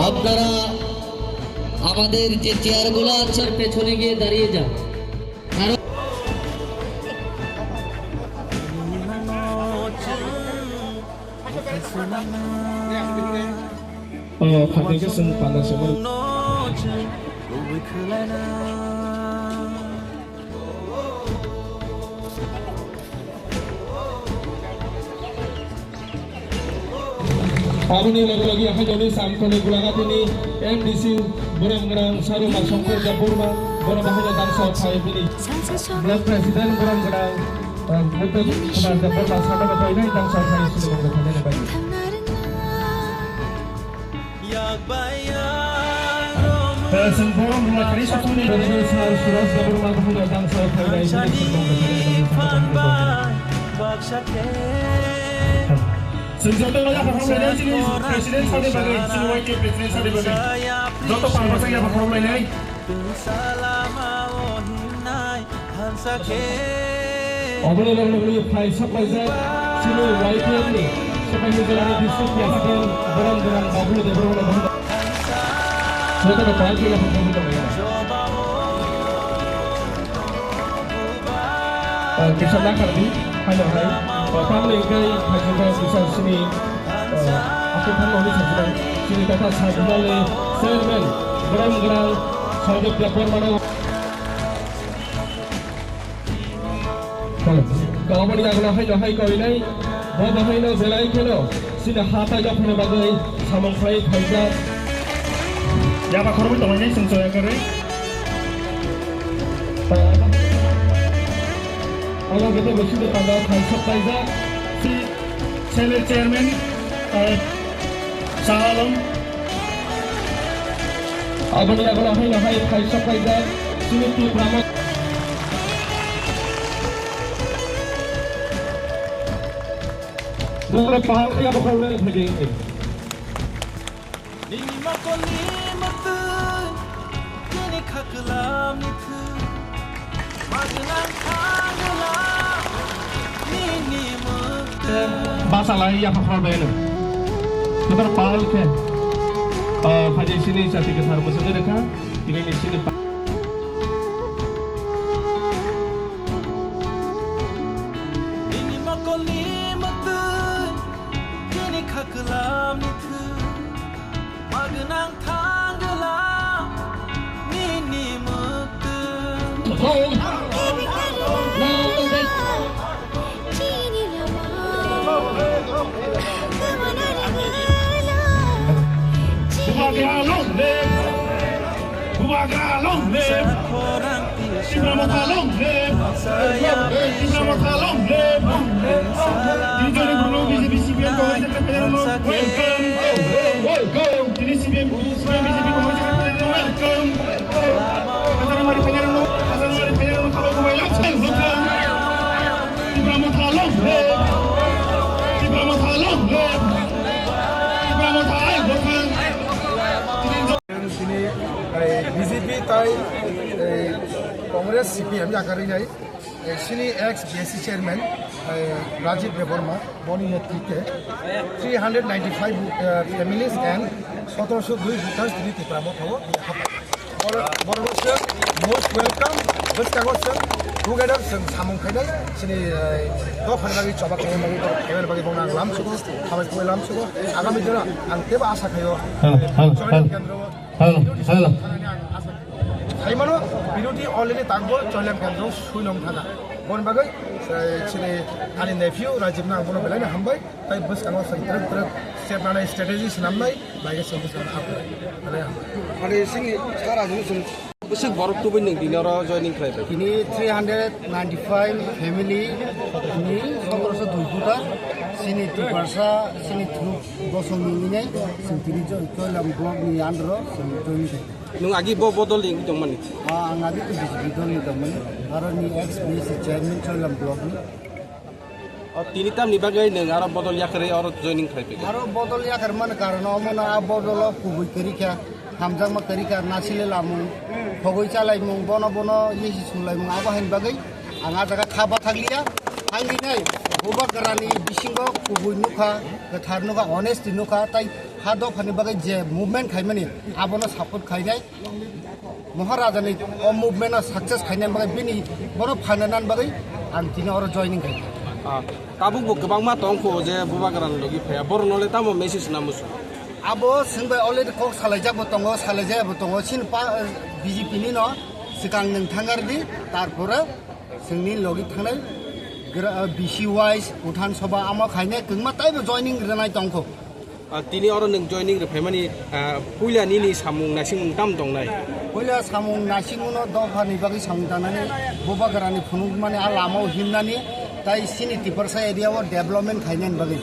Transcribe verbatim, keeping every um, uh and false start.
আপনারা আমাদের যে চেয়ারগুলো আছে, পেছনে গিয়ে দাঁড়িয়ে যান। কারণ Oh, khatungkhe chwng panda se mano. Aboni loge loge haino ni samkhoni Gulaghati ni M D C borom gwnang Saru Mansongkor Debbarma, borom haino dangsa phai bini Block President borom gwnang, eh, Mukul Kumar Debbarma, sakno phai nai dangsa phai sini mangkha phai nai bai. Chwng borom rwna kari sokmani Sir Suraj Debbarma buphang dangsa phai bai. Chwng joto no yaphang rok lainai chini President sir ni bagwi, chini Y T F President sir ni bagwi. Joto pal bwsajak yaphang rok lainai. Oboni loge loge phai sok laijak chini Y T F ni Sepahijala ni District President borom gwnang Bablu Debbarma no joto no pal khe yaphang rok lainai. Ah, kisa nakardi, haino hai. Ah, tamni hwnkhe phaijak kisa sini, ah, aswk thangma hwnwi sajak. Chini tata Sajidal ni Chairman, borom gwnang Sanjay Debbarma no. Hello. Aboni yagulo haino hai koinai, bo bo haino belai kheno. Chini ha tai dophani bagwi samung khlai phaijak. Yaba khoroknwi tonglainai chwng chwng khe. Omo khe bo chini panda phai sok paijak. Si Senate Chairman, eh, Shah Alam. Aboni yagulo haino hai phai sok paijak. Chini Tipra Motha. Bumrok pahal khe abo khoroknwi phai di. Nini mokolni mwtwi, nini khaklamni thwi, magwnang thangla, nini mwtwi. Basa lai yapha khoroknwi no. Kotor pal khe. Ah, phaidi sini chati kwthar mwswk rwkha. Tini ni sini pa- Nini mokolni mwtwi, nini khaklamni thwi, magwnang thangla, nini mwtwi. Bubagra long live! Bubagra long live! Tipra Motha long live! Tipra Motha long live! Tini joni Bruno B J P C P M Congress Secretary General welcome! Welcome! Tini C P M, C P M B J P Congress Secretary General welcome! Hazaramari General, Hazaramari General, Kabo Kubai Lapsang, welcome! Tipra Motha long live! Tipra Motha long live! Tipra Motha ai welcome! Tini, eh, B J P tai, eh, Congress C P M yakarwi nai, eh, sini ex B S C chairman, eh, Rajib Debbarma, boni netritwe three hundred ninety-five, eh, families and sotoroso dui voters tini Tipra Motha o hapai. Boro, boro se most welcome, bwskango se together se samung khainai, sini, eh, dophani bagwi choba khainai bagwi, khainai bagwi bongno ang lamsugo, hambai khubai lamsugo, agami dino ang tebo asa khaio. Hello, hello, Joining hello. Kendro. Hello, hello. Saimano, biruti already tangbo Choilam Kendro suinong thana. Bon bagwi, eh, chini ani nephew Rajib no ang bono belai no hambai, tai bwskango chwng twrwk twrwk step nanai strategy swnamnai, bai khe chwng bwskango haphai. Belai hambai. Ani sini sara jini chwng bwswk borok tubui nwng tini oro joining khlai bai? Tini three hundred ninety-five family ni sotoroso dui voter, chini Tiprasa, chini through Gosong ni nai, chwng tini Choi-, Choilam block ni under o chwng join khaikha. Nwng agi bo bodol ni wngwi tongmani? Ah, ang agi to B J P dol ni tongmani. Aro ni ex B S C chairman Choilam block ni. O, tini tamni bagwi nwng aro bodol yakarwi oro joining khlai phikha? Aro bodol yakar mani karon omo no a bodol o kubui kwrwi kha, hamjakma kwrwi kha, nasile lamung, khogwi chalaimung, bono bono yesi sunglaimung, abo haini bagwi ang a jaga kha bathakliya. Haini nai, bubagrani bisingo kubui nukha, kwthar nukha, honesty nukha, tai Ha dophani bagwi je movement khaimani, abono support khainai. Maharajani o movement o success khainani bagwi, bini bono phananani bagwi ang tini oro joining khai. Ah, tabuk bo kwbangma tongkho je Bubagrani logi phaiya, borokno le tamo message na musu? Abo chwng bai already kok salaijak bo tongo, salaijaya bo tongo, chini pa, B J P ni no swkang nwng thangar di, tarpore chwngni logi thangnai gra-, B C wise, Uthan Sabha amo khainai kwngma taibo joining rwnai tongkho. Ah, tini oro nwng joining rwphaimani, ah, puila nini samung naisingmung tam tongnai? Puila samung naisingmungno dophani bagwi samung tangnani, Bubagrani phunukmani a lamao himnani, tai chini Tiprasa area o development khainani bagwi.